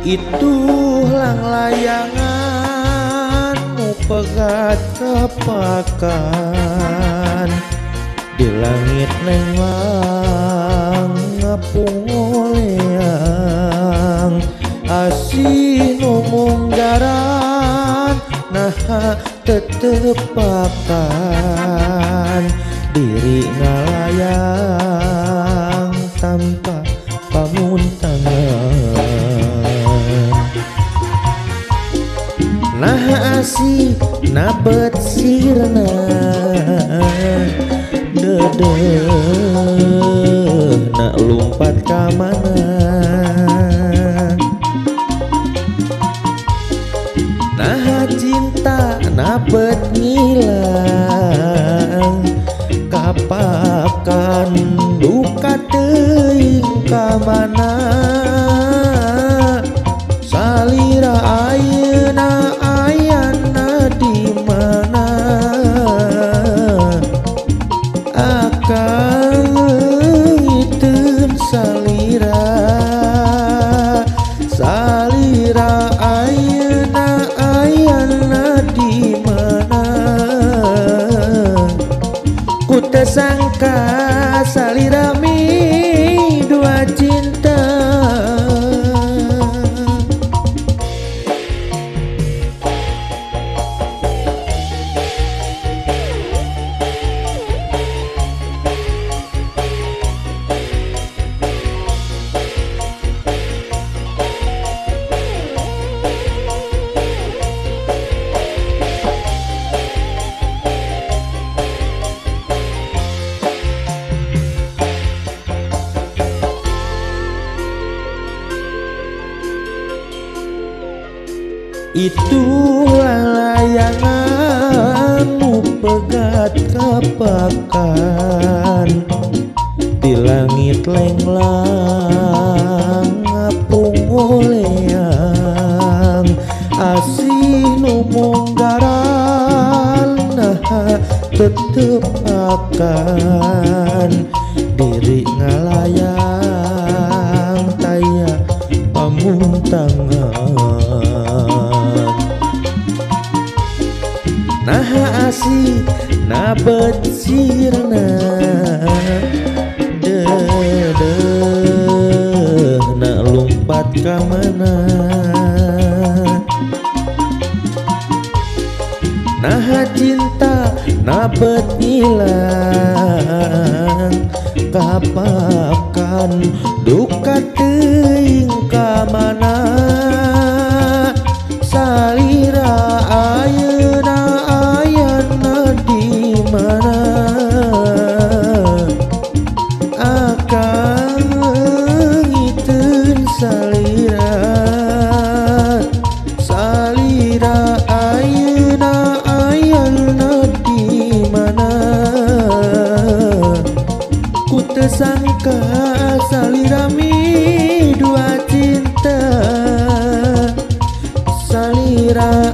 Itu lang layangan mu pegat kepakan di langit nenglang ngapungoleang asih nu munggaran naha tetepakan diri ngalayang tanpa pamuntangan. Naha asih nabet sirna dedeh nak lumpat ka mana. Naha cinta nabet ngilang kapakan duka teuing ka mana. Salira ayeuna ayana di mana akang leungiteun salira. Salira ayeuna ayana di mana ku teu sangka salira mi dua cinta. Itulah layanganmu pegat kepakan di langit lenglang ngapungoleang asih nu munggaran naha tetep akan diri ngalayang taya pamuntangan. Naha asih nabet sirna dedeh nak lumpat ka mana. Naha cinta nabet ngilang kapakan duka teuing ka mana. Salira ayeuna ayana di mana akang leungiteun salira. Salira ayeuna ayana di mana ku teu sangka salira mi dua cinta. Salira